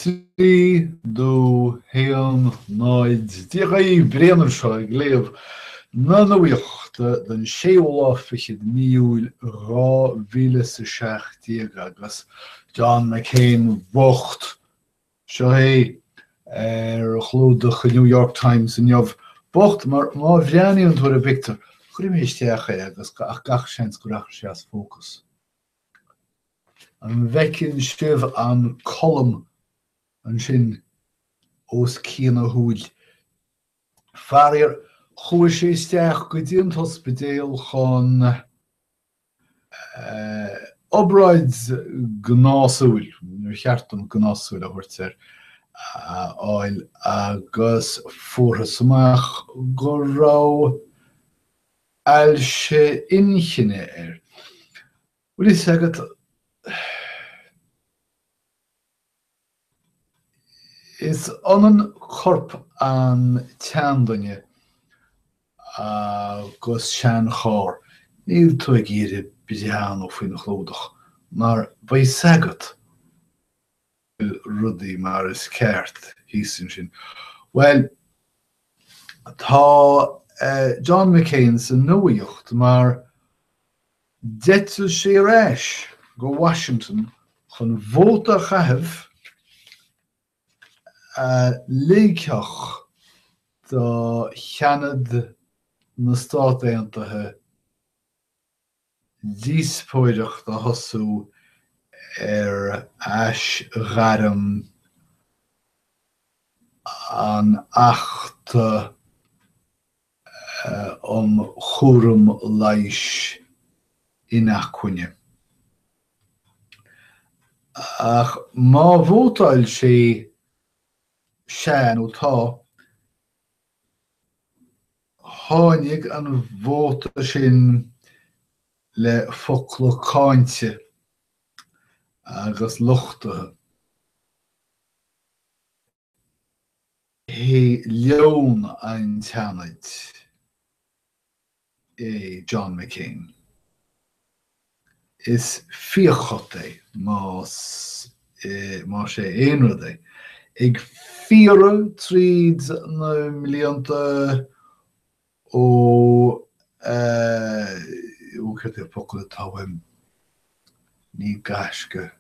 3, 2, 1, 0, Dia dhaoibh, Brian anseo ag léamh na nuachta don séú lá fichead mí Iúil 2017 agus John McCain bocht, seo é ar chlúdach an New York Times inniu, bocht mar má bhreathnaíonn tú ar an bpictiúr, cuirfidh mé isteach é agus ach gach seans go rachaidh sé as fócas. An bhfeiceann sibh an colm ansin os cionn a shúil? Faraor, chuaigh sé isteach go dtí an t-ospidéal chun obráid gnásúil, níor cheart dom gnásúil a thabhairt air, a fháil agus fuarthas amach go raibh ailse inchinne air. Bhfuil fhios agat, is ionann corp an tseanduine agus seancharr, níl tú ag iarraidh breathnú faoin chlúdach mar beidh fhios agat go bhfuil rudaí mar is ceart thíos ansin. Bhuel, tá John McCain sa nuaíocht mar D'eitil sé ar ais go Washington chun vóta a chaitheamh a ligfeadh do Sheanad na Stát Aontaithe díospóireacht a thosú ar aisghairm an Achta um Chúram Leighis Inacmhainne. Ach má vótáil sé sea nó tá, tháinig an vóta sin le focla cáinte agus lochtaithe. hé leon an tSeanaid é John McCain. Is fíorchut é, más más é aon rud é. Ag fiaradh tríd na mblianta ó ó céard é an focal atá uaim? Ní gaisce.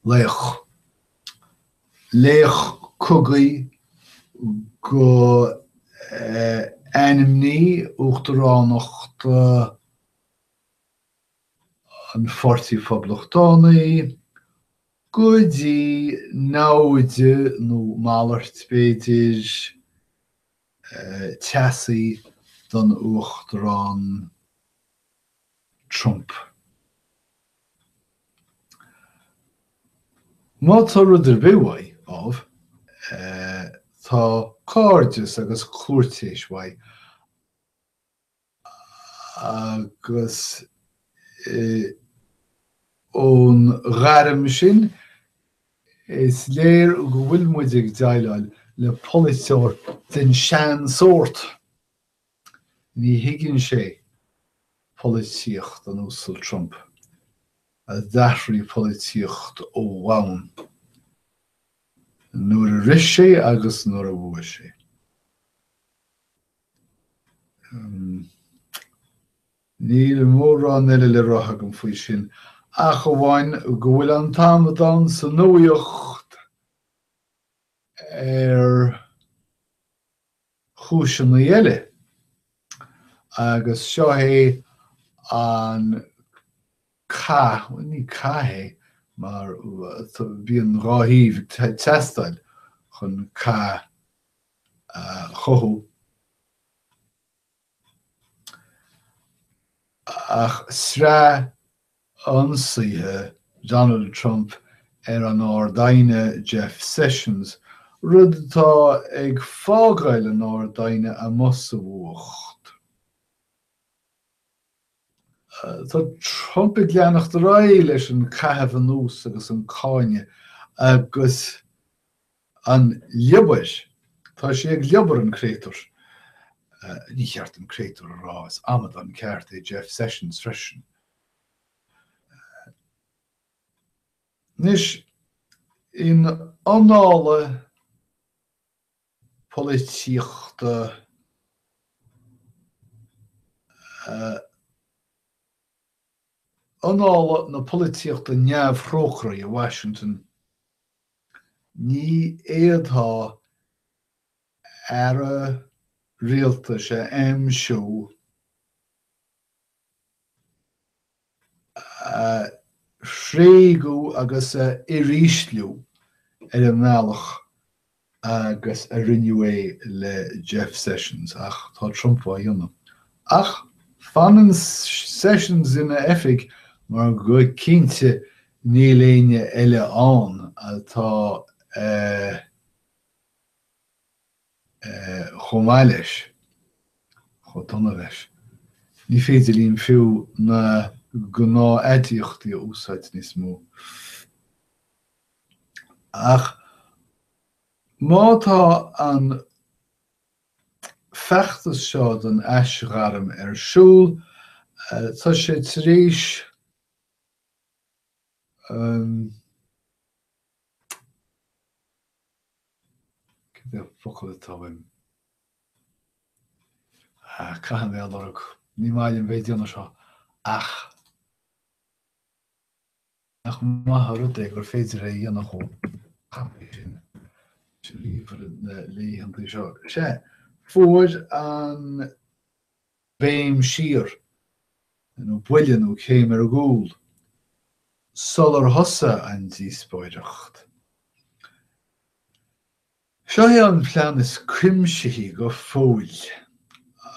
Laoch. Laoch cogaidh go ainmní uachtaránachta an Pháirtí Phoblachtánaigh go dtí naimhde nó malairt, b'fhéidir, teasaí don Uachtarán Trump. Má tá rud ar bith uaidh, ámh, tá cairdeas agus cúirtéis uaidh, agus ón ghairm sin, is léir go bhfuil muid ag déileáil le polaiteoir den seansórt. Ní thuigeann sé polaitíocht an Uasail Trump, a d'athraigh polaitíocht ó bhonn nuair a rith sé agus nuair a bhuaigh sé. Níl mórán eile le rá agam faoi sin ach amháin go bhfuil an t-amadán sa nuaíocht ar chúiseanna eile, agus seo é an cath, bhuel ní cath é mar bíonn dhá thaobh ag teastáil chun cath a chothú, ach sraith ionsaithe Donald Trump ar an Ard-Aighne Jeff Sessions, rud atá ag fágáil an Ard-Aighne amuigh sa bhfuacht. Tá Trump ag leanacht ar aghaidh leis an caitheamh anuas agus an cáineadh agus an liobar. Tá sé ag liobar an créatúr. Ní cheart an créatúr a rá, is amadán ceart é Jeff Sessions freisin. Anois, In annála polaitíochta annála na polaitíochta neamhthrócairí i Washington, ní fhéadfá aire rialtais a aimsiú a thréigeadh agus a uirísliú ar an mbealach agus a rinneadh é le Jeff Sessions, ach tá Trump á dhéanamh. Ach fanann Sessions ina oifig mar go cinnte níl éinne eile ann atá chomh maith leis, chomh dona leis. Ní féidir linn fiú na gnáth-aidiachtaí a úsáid níos mó. Ach má tá an feachtas seo don aisghairm ar siúl, tá sé tar éis Cad é an focal atá uaim? Ah, caithfidh mé a lorg. Ní maith liom bheith ag déanamh seo, ach nach maith an rud é gur féidir é a dhéanamh chomh tapaidh sin leis an ríomhaire na laethanta seo. Sea, fuair an béim siar, nó buille nó céim ar gcúl, sular thosaigh an díospóireacht. Seo é an plean is cuimsithí go fóill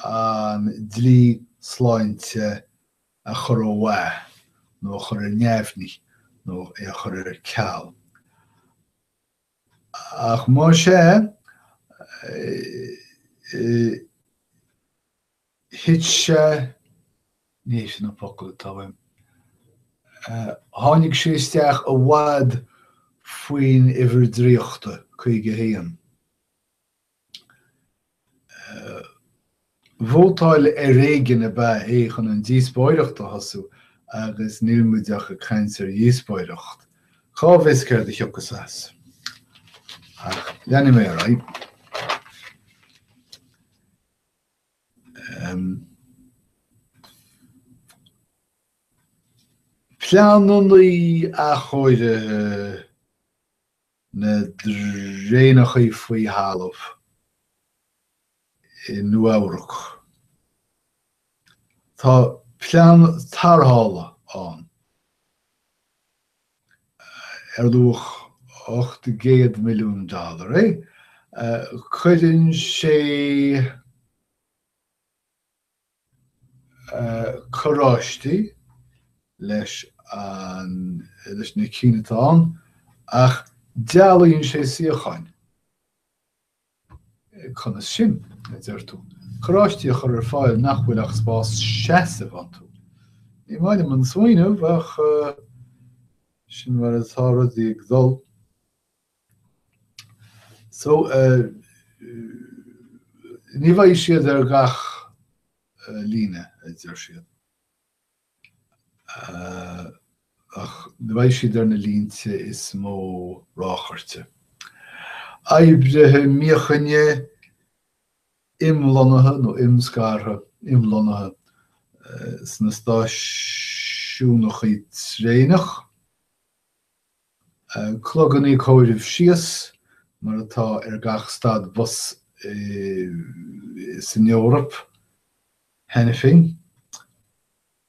an dlí sláinte a chur ó mhaith nó a chur ar neamhní nó é a chur ar ceal. Ach más ea, thit sé, ní hé sin an focal atá uaim, tháinig sé isteach i bhfad faoin uimhir draíochta, 51. Vótáil ar éigean ab ea é chun an díospóireacht a thosú agus níl muid ach ag caint ar dhíospóireacht. Cá bhfios céard a thiocfas as? Ach leanfaidh mé ar aghaidh. Pleananna athchóirithe na dtraenacha faoi thalamh i Nua-Eabhrac. Tá plean tarrthála ann ar luach 800 milliún dollar é. Cuireann sé carráistí leis an leis na cinn atá ann ach dealaíonn sé suíocháin. Conas sin, a deir tú? Carráistí a chur ar fáil nach bhfuil ach spás seasaimh iontu. Ní maith liom an smaoineamh ach sin mar atá rudaí ag dul. So, ní bheidh siad ar gach líne, a deir siad, ach beidh siad ar na línte is mó ráchairte. Oibrithe míochaine imlonnaithe nó imscartha, imlonnaithe sna stáisiúnachaí traenach. Clogannaí comhairimh síos, mar atá ar gach stad bus san Eoraip cheana féin,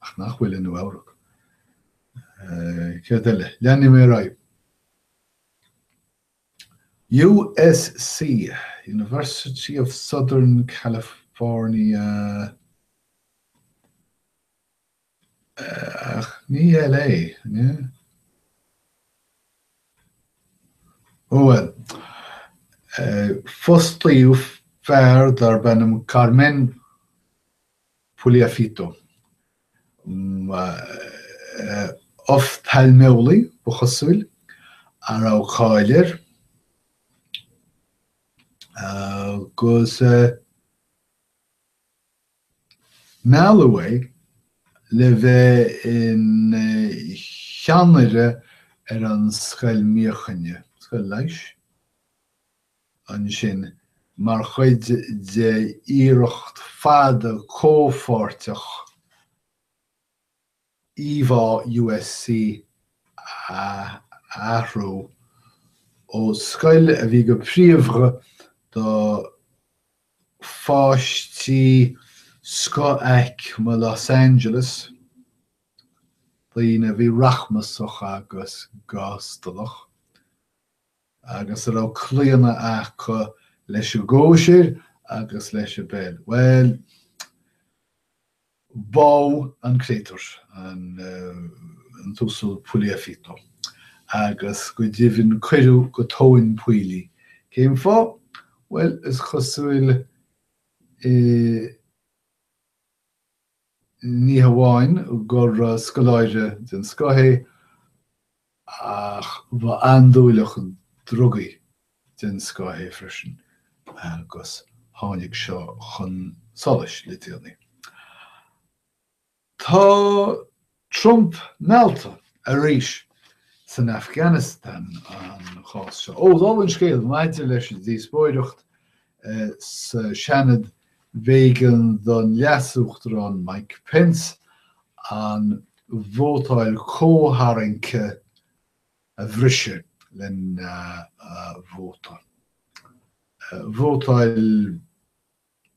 ach nach bhfuil i Nua-Eabhrac. Céard eile? Leanfaidh mé ar aghaidh. USC, University of Southern California. Ach ní LA, an ea? Ó bhuel. Fostaíodh fear darb ainm Carmen Puliafito. Oftailmeolaí, ba chosúil, a raibh cáil air, agus Mealladh é le bheith ina cheannaire ar an scoil míochaine. scoil leighis ansin mar chuid de iarracht fada comhpháirteach íomhá USC a athrú ó scoil a bhí go príomha do pháistí scothaicme Los Angeles, daoine a bhí rachmasach agus gástalach, agus a raibh claonadh acu leis an gcóisir agus leis an bpeil. Bhuel, bádh an créatúr, an tUasal Puliafito, agus go deimhin cuireadh go tóin poill í. Cén fáth? Bhuel, is cosúil, ní hamháin gur scoláire den scoth é, ach ba andúileach drugaí den scoth é freisin agus tháinig seo chun solais le déanaí. Tá Trump meallta arís san Afghanistan an chás seo. Ó, dála an scéil, maidir leis an díospóireacht sa Seanad, b'éigean don Leas-Uachtarán Mike Pence an vótáil comhtharraingthe a bhriseadh lena vóta. Vótáil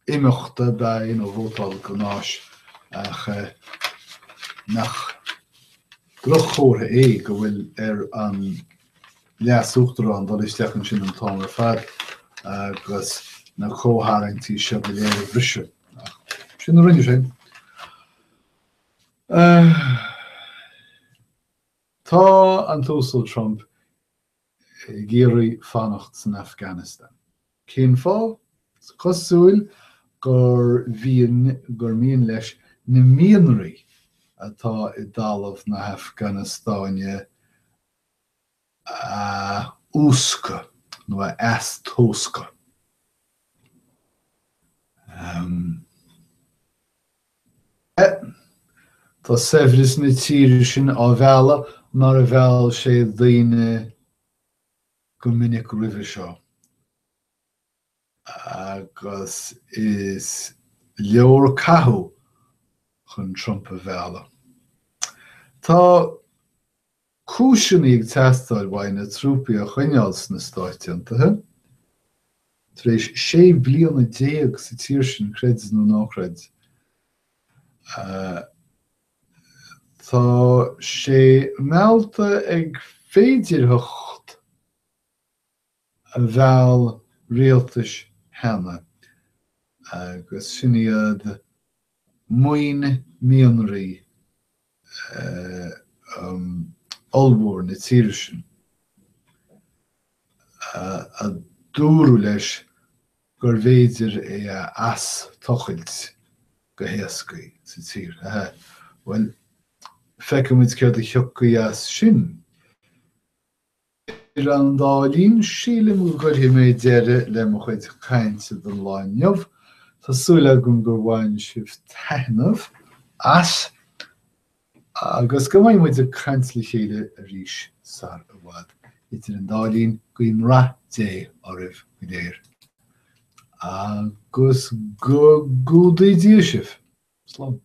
imeachta ab ea é, nó vótáil gnáis, ach nach droch-chomhartha é go bhfuil ar an Leas-Uachtarán dul isteach ansin an t-am ar fad agus na comhtharraingtí seo go léir a bhriseadh. Ach sin a rinne sé. Tá an tUasal Trump ag iarraidh fanacht san Afghanistan. Cén fáth? Is cosúil gur mhian gur mian leis na mianraí atá i dtalamh na hAfganastáine a úscadh nó a eastóscadh. Tá saibhreas na tíre sin á mhealladh mar a mheall sé daoine go minic roimhe seo, agus is leor cathú chun Trump a mhealladh. Tá cúiseanna ag teastáil uaidh na trúpaí a choinneáil sna Stáit Aontaithe. Tar éis 16 bliana sa tír sin, creid nó ná creid, tá sé meallta ag féidearthacht a mheall rialtais cheana, agus sin iad maoin mianraí ollmhór na tíre sin, a dúradh leis gurbh fhéidir é a astochailt go héasca sa tír. Bhuel, feicfimid céard a thiocfaidh as sin. Idir an dá linn, sílim go gcuirfidh mé deireadh le mo chuid cainte don lá inniu. Tá súil agam gur bhain sibh taitneamh as agus go mbeidh muid ag caint le chéile arís sar i bhfad. Idir an dá linn, guím rath Dé oraibh go léir agus go gcumhdaí Dia sibh. Slán.